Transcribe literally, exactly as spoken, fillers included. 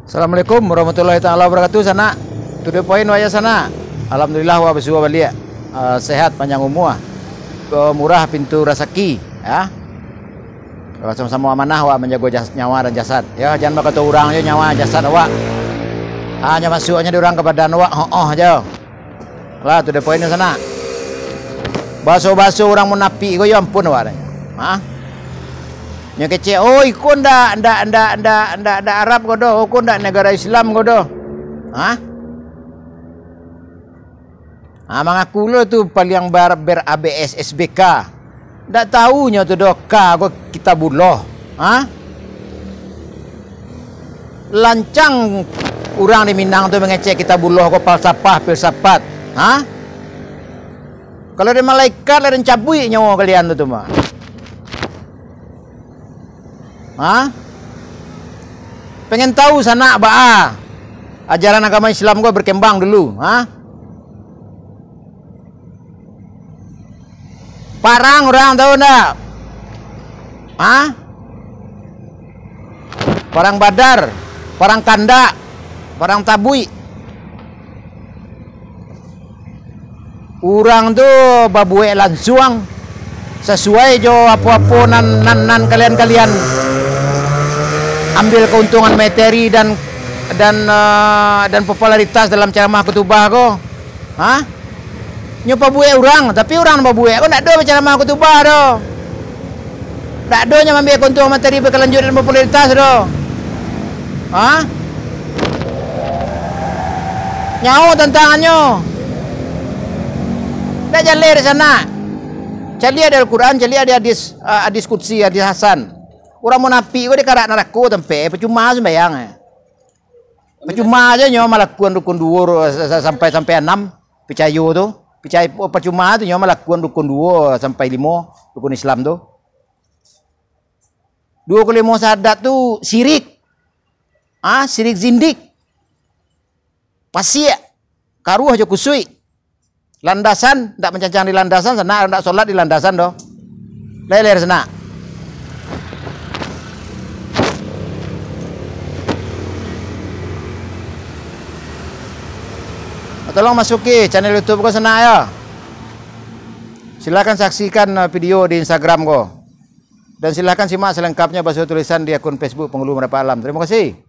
Assalamualaikum warahmatullahi taala wabarakatuh, sanak. To the point wak yo, sanak. Alhamdulillah, wak basuo baliak. Ah, sehat, panjang umua. Murah pintu rasaki, ya. Samo-samo amanah wak manjago jas-, nyawa dan jasad. Ya, jan bakato urang jo nyawa jasad awak. Hanyo masuaknyo di urang ka badan awak, ho-oh jo. Lah, to the point, sanak. Baso-baso urang munafik ko, yo ampun awak. Ha? Nyo kecek, "Oh, iko ndak, ndak, ndak, ndak, ndak, ndak Arab ko doh, oh, ko ndak negara Islam ko doh." Ha? Ha, mangaku lo tu paliang bar-, ber-, A B S S B K. Ndak tahu nyo tu doh, ka ko Kitabullah. Ha? Lancang urang di Minang tu mangecek Kitabullah ko, falsafah, filsafat. Ha? Kalau dari malaikat lah den cabuik nyawa kalian tu, tu mah. Ha? Pengen tahu sanak baa ajaran agama Islam ko berkembang dulu, ha? Parang urang tahu ndak? Ha? Parang Badar, parang Kandak, parang Tabuik. Urang tu babuek lansuang sasuai jo apo-apo nan, nan, nan kalian-kalian ambil keuntungan materi dan, dan, eh, dan popularitas dalam ceramah khutubah ko. Ha? Nyo pabuek urang, tapi urang nan babuek ko ndak ado baceramah khutubah doh. Ndak ado nyo maambiak keuntungan materi, berkelanjutan, popularitas doh. Ha? Nyawa tantangannyo. Ndak jaleh di sanak. Caliak di Al-Quran, caliak di hadis, ah, hadis qudsi, hadis hasan. Urang munafik ko dikarak narako tampek, percuma sumbayang, eh. Percuma aja nyo malakuan rukun duo ru-, sa-, sa-, sampai, sampai anam, picayo tu. Picayo, percuma tu nyo malakuan rukun duo sampai limo, rukun Islam tu. Duo kalimo syahadat tu sirik. Ah, sirik zindik. Pasiak, karuah jo kusuik. Landasan, ndak mancancang di landasan, sanak, ndak solat di landasan doh. Lai-lai sanak. Tolong masuki channel YouTube ko sanak yo. Silakan saksikan, eh, video di Instagram ko. Dan silakan simak selengkapnya basuo tulisan di akun Facebook Penghulu Marapat Alam. Terima kasih.